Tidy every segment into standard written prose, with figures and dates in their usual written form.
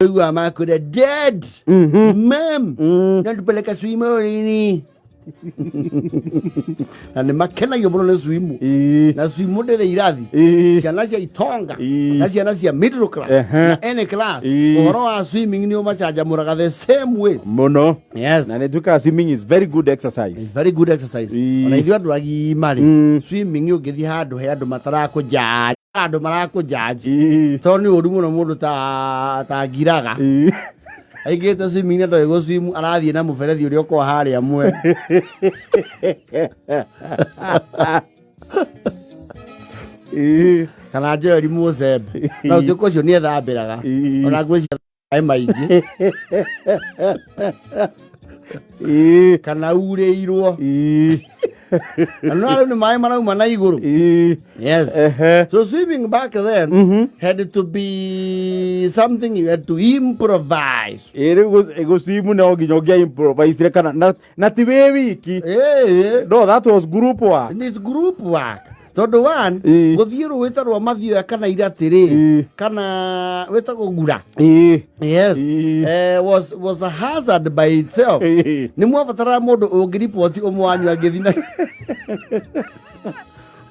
Ũiguaga makwĩra, "Dad, Mum, natupeleka swimming." Na nĩ makenagio mũno nĩ swimu. Na swimu ndĩrĩ irathi. Ciana cia itonga na ciana cia middle class na any class, ũhoro wa swimming nĩ ũmacanjamũraga the same way. Mũno. Yes. Na nĩ tuĩkaga swimming is very good exercise. It's very good exercise. Ona ithuĩ andũ agima rĩ, swimming ũngĩthiĩ handũ he andũ matarakũjaji, andũ marakũjaji, tondũ nĩ ũru mũno mũndũ ta ngiraga aingĩte swimming na ndoĩ gũswim, arathiĩ na mũberethi ũrĩa ũkoragwo harĩa mwena. Kana Joel Mũcembe na ũtuĩka ũcio nĩ ethambĩraga. Ona ngwĩciria maĩ maingĩ kana urĩirwo. Na no rĩu nĩ maĩ marauma na igũrũ. Yes. So swimming back then had to be something you had to improvise. Ĩ, rĩu gũswimu no nginya ũngĩa improvisire kana na ti wĩ wiki. No, that was group work. It's group work tondũ one, gũthiĩ rũĩ ta rwa Mathioya kana Iratĩrĩ kana wĩtagwo Ngura, yes, was a hazard by itself. Nĩ mwabataraga mũndũ ũngĩriboti ũmwe wanyu angĩthiĩ na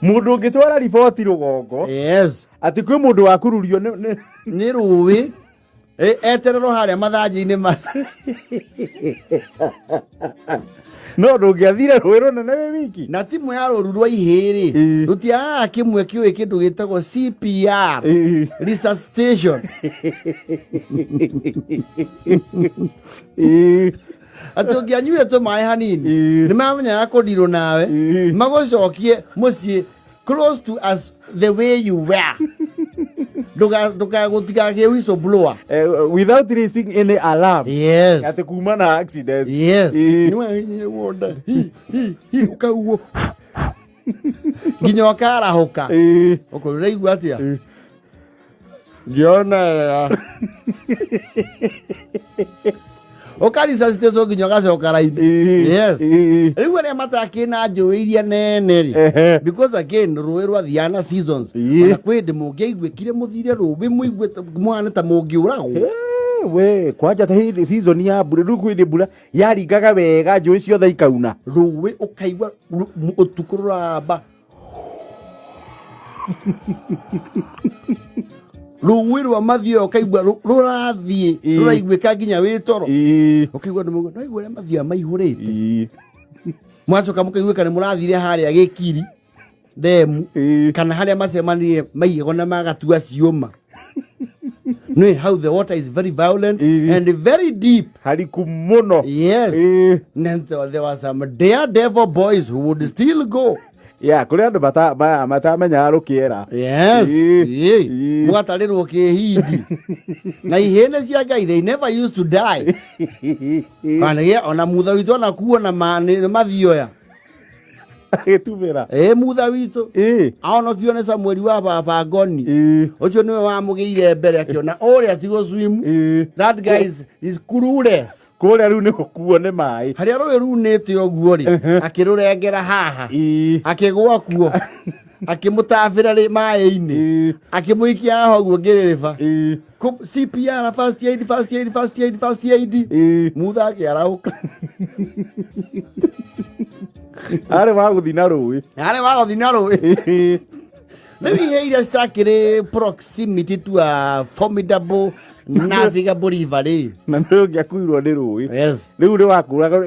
Mũndũ ũngĩtwara riboti rũgongo atĩ kwĩ mũndũ wakururio nĩ rũĩ. Etererwo harĩa mathanjĩ-inĩ ma No ndũngĩathire rũĩ rũnene wĩ wiki. Na timu ya rũru rwa ihĩrĩ, rũtiagaga kĩmwe kĩũĩ kĩndũ gĩtagwo CPR, resuscitation, atĩ ũngĩanyuire tũmaĩ hanini, nĩ mamenyaga kũndirwo nawe, magũcokie mũciĩ close to as the way you were. Ndũgagũtigagĩe whistleblower. Without raising any alarm. Yes. Atĩ kuma na accident. Yes. Nĩwe wonda hi hi hi, ũkauo nginya ũkarahũka. Ũkũrũ ũraigua atĩa? Ngĩona ũkaresuscitate nginya ũgacoka raini. Yes. Rĩu arĩa matakĩ na njũĩ iria nene rĩ, because again rũĩ rwathiaga na seasons. Ona kwĩ hĩndĩ mũngĩaiguĩkire mũthire rũĩ mũigue mũhane ta mũngĩũragwo. We kwanja ta hĩndĩ season ya mbura, rĩu kwĩ hĩndĩ mbura yaringaga wega, njũĩ ciothe ikauna. Rũĩ ũkaigua ũtukũ rũramba rũĩ rwa Mathioya, ũkaigua rũrathiĩ, rũraiguĩka nginya wĩ toro. Ũkaigua nĩ mũguo no igua ũrĩa Mathioya maihũrĩte. Mwacoka mũkaiguĩka nĩ mũrathire harĩa Gĩkiri ndemu kana harĩa macemanirie maigego na magatua ciũma. Nĩ how the water is very violent and very deep. Hariku mũno. Yes. And there were some daredevil boys who would still go. Ya kũrĩ andũ matamenyaga rũkĩera. Yes. Mũgatarĩrwo kĩhindi na ihĩndĩ cia Ngai, they never used to die. Kana ona mutha witũ anakuo na nĩ Mathioya. Agĩtumĩra. Ĩ, mutha witũ ahonokio nĩ Samueli wa baba Ngoni. Ũcio nĩwe wamũgĩire mbere, akĩona ũrĩa ti gũswim. That guy is clueless. Kũrĩa rĩu nĩ gũkuo nĩ maĩ. Harĩa rũĩ runĩte ũguo rĩ, akĩrũrengera haha, akĩgwa kuo, akĩmũtabĩra rĩ maĩ-inĩ, akĩmũikia haha ũguo ngĩrĩrĩba. CPR, first aid, first aid, first aid, first aid. Mutha akĩarahũka. Arĩ wa gũthi na rũĩ. Arĩ wa gũthi na rũĩ. Rĩu ihe iria citakĩrĩ proximity to a formidable navigable river rĩ, Na nĩ ũngĩakuirwo nĩ rũĩ. Rĩu nĩ wakuraga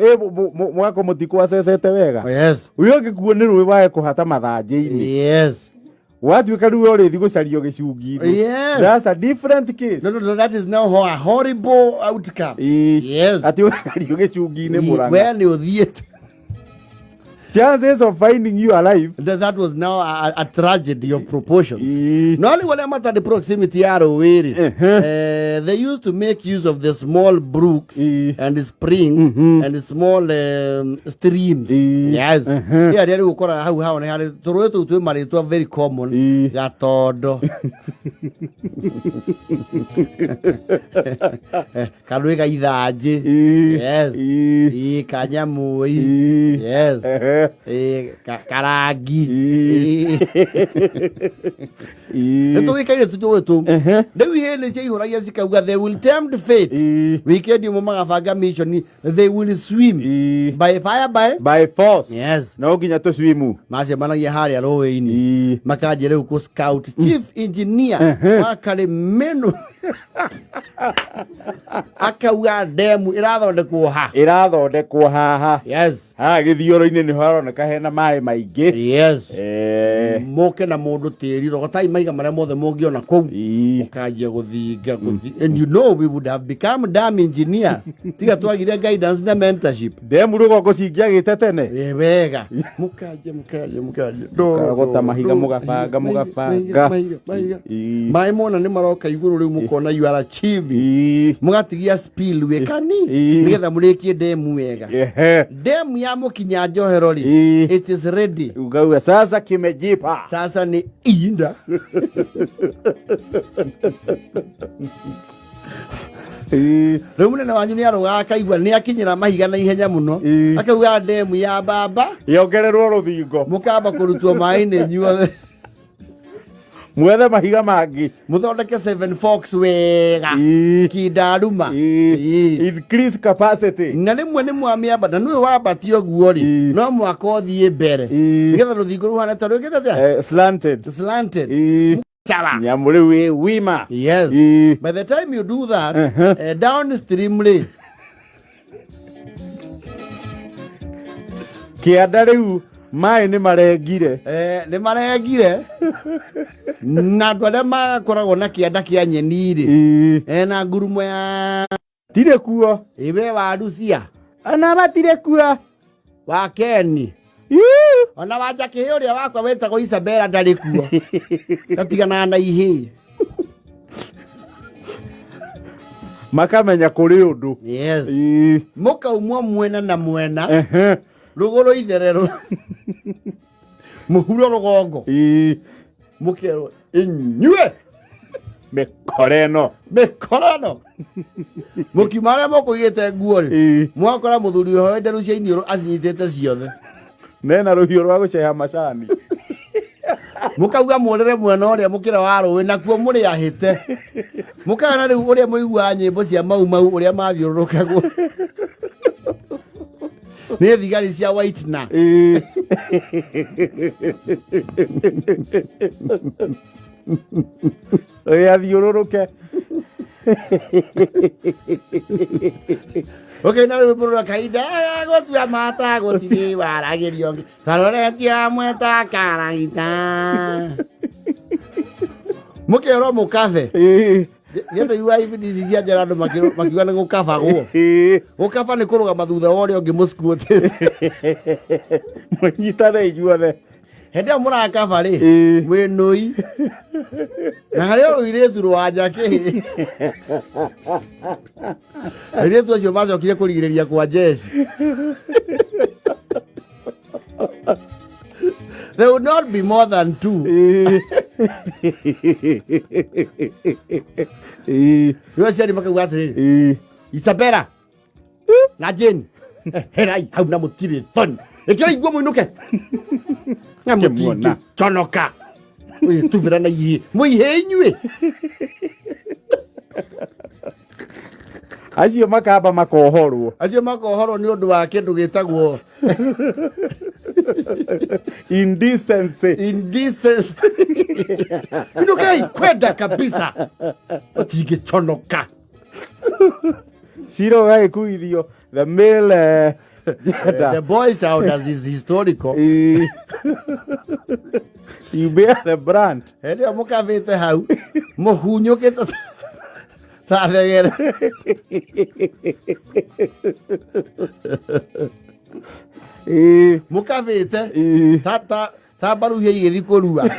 mũgako mũtikwacecete wega. Ũyũ ũngĩkuo nĩ rũĩ wage kũhata mathanjĩ-inĩ. Watuĩka rĩu ũrĩthi gũcario gĩcungi-inĩ. That's a different case. No, that is now a horrible outcome. Atĩ ũcario gĩcungi-inĩ Mũrang'a. We nĩ ũthiĩte. Chances of finding you alive. That was now a tragedy of proportions. No rĩu arĩa matarĩ proximity ya rũĩ rĩ, they used to make use of the small brooks and springs and small streams. Yes. Nĩ arĩa rĩu ũkoraga hau hao nĩ harĩ tũrũĩ tũu twĩ marĩtwa very common. Gatondo. Karũĩ ga Ithanjĩ. Yes. Kanyamũi. Yes. Ĩĩ, karangi. Ĩĩ. Nĩ tũgĩkaire tũjũĩ tũu. Rĩu ihĩĩ nĩ ciaihũragia cikauga they will tempt fate. Weekend ĩmwe magabanga mission, they will swim by fire by by force. Yes. No nginya tũcwimu. Macemanagia harĩa rũĩ-inĩ, makanjia rĩu kũ scout chief engineer wa Karimenu akauga ndemu ĩrathondekwo ha? Ĩrathondekwo haha. Yes. Haha gĩthioro-inĩ nĩho haroneka hena maĩ maingĩ. Yes. Moke na mũndũ tĩri, rogotai maiga marĩa mothe mũngĩona kũu. Mũkanjia gũthinga and you know we would have become dam engineers tiga twagire guidance na mentorship. Ndemu rũgongo cingĩagĩte tene. Ĩ, wega, mũkanjia mũkanjia mũkanjia. Mũkarogota mahiga, mũgabanga, mũgabanga. Mahiga, mahiga. Maĩ mona nĩ maroka igũrũ rĩu, mũkona you are achieving. Mũgatigia spillway kani nĩgetha mũrĩkie ndemu wega. Ndemu ya mũkinya njohero rĩ, it is ready. Ukauga sasa kimejipa. Sasa nĩ inda. Rĩu mũnene wanyu nĩ arũgaga akaigua nĩ akinyĩra mahiga na ihenya mũno. Akauga ndemu ya baba yongererwo rũthingo. Mũkamba kũrutwo maĩ-inĩ inyuothe. Mwethe mahiga mangĩ. Mũthondeke seven fox wega. Kindaruma. Increase capacity. Na rĩmwe nĩ mwamĩamba na nĩwe wambatia ũguo rĩ, no mwaka ũthiĩ mbere nĩgetha rũthingo rũhane ta rwĩkĩte atĩa? Slanted. Slanted. Chawa. Nyamũ rĩu ĩ wima. Yes. By the time you do that, downstream rĩ, Kĩanda rĩu maĩ nĩ marengire. Nĩ marengire na andũ arĩa makoragwo na kĩanda kĩa nyeni rĩ, na ngurumo ya tirĩ kuo. Iwe wa Rusia ona matirĩ kuo. Wa Keni ona wa Njakĩhĩ ũrĩa wakwa wĩtagwo Isabella ndarĩ kuo, ndatiganaga na ihĩĩ. Makamenya kũrĩ ũndũ. Yes. Mũkaumwo mwena na mwena, rũgũrũ itherero, mũhuro rũgongo. Mũkerwo inyuĩ mĩkora ĩno, mĩkora ĩno, mũkiuma arĩa mũkũigĩte nguo rĩ, mwakora mũthuri ũhoe nderu cia iniũrũ acinyitĩte ciothe. Nena rũhiũ rwa gũceha macani. Mũkauga mũrĩre mwena ũrĩa mũkĩra wa rũĩ, nakuo mũrĩ ahĩte, mũkana rĩu ũrĩa mũiguaga nyĩmbo cia mau mau ũrĩa mathiũrũrũkagwo nĩ thigari cia white na Athiũrũrũke. Ũkĩina rwĩmbo rwa kahinda gũtua mata gũtirĩ waragĩrio taroretie amwe ta karagita, mũkerwo mũkabe. Nĩ andũ igua ibindi ici cia njera, andũ makiuga nĩ gũkabagwo. Gũkaba nĩ kũrũgama thutha wa ũrĩa ũngĩ mũsikuotĩte. Mũnyitane inyuothe. Hĩndĩ ĩyo mũrakaba rĩ, mwĩ nũi na harĩ o rũirĩtu rwa njakĩ. Airĩtu acio macokire kũrigĩrĩria kwa jeshi. There would not be more than two. Rĩu aciari makauga atĩrĩrĩ, Isabella na Jane, herai hau na mũtirĩ thoni, ĩkĩrai nguo mũinũke na Kĩmuona. mũtingĩconoka tubĩra na ihĩ mũihĩ inyuĩ. Acio makamba makohorwo. Acio makohorwo nĩ ũndũ wa kĩndũ gĩtagwo indecency. Indecency. Inũkai kwenda kabisa, mũtingĩconoka. Cira ũgagĩkuithio the male gender. The boy sound as is historical. You bear the brand. Hĩndĩ ĩyo mũkabĩte hau mũhunyũkĩte ta thegere. Mũkabĩte ta mbaruhia igĩthiĩ kũrua.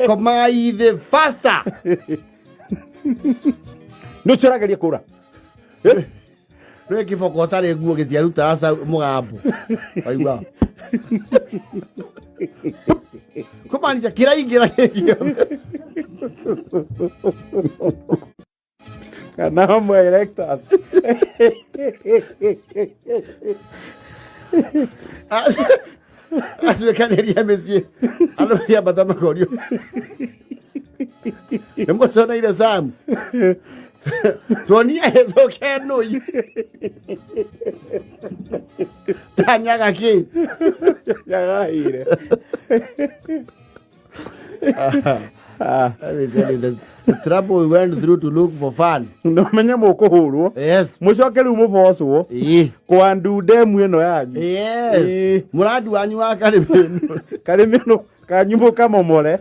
Komai thĩ faster. Nĩ ũcorageria kũra. Rä kĩboko ũtarĩ nguo gĩtiarutaga mũgambo, waigua kũmaanisha kĩraingĩra gĩothe. Kana homo erectus. Atuĩkanĩria mĩciĩ andũ makĩambata makorio nĩ mũconeire Sam tuonie hĩtũke nũi tanyaga kĩ. Nyagahire. Let me tell you, the trouble we went through to look for fun. No menye mũkũhũrwo. Mũcoke rĩu mũbocwo. Kwandu ndemu ĩno yanyu. Mũrandi wanyu wa karĩmĩno. Karĩmĩno kanyu mũkamomore.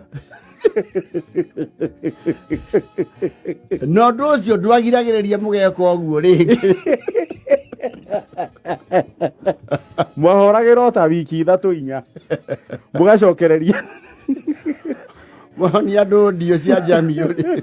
Na ũndũ ũcio ndwagiragĩrĩria mũgeka ũguo rĩngĩ. Mwahoragĩra o ta wiki ithatũ inya. Mũgacokereria. Mwahonia andũ ndio cia njamio rĩ.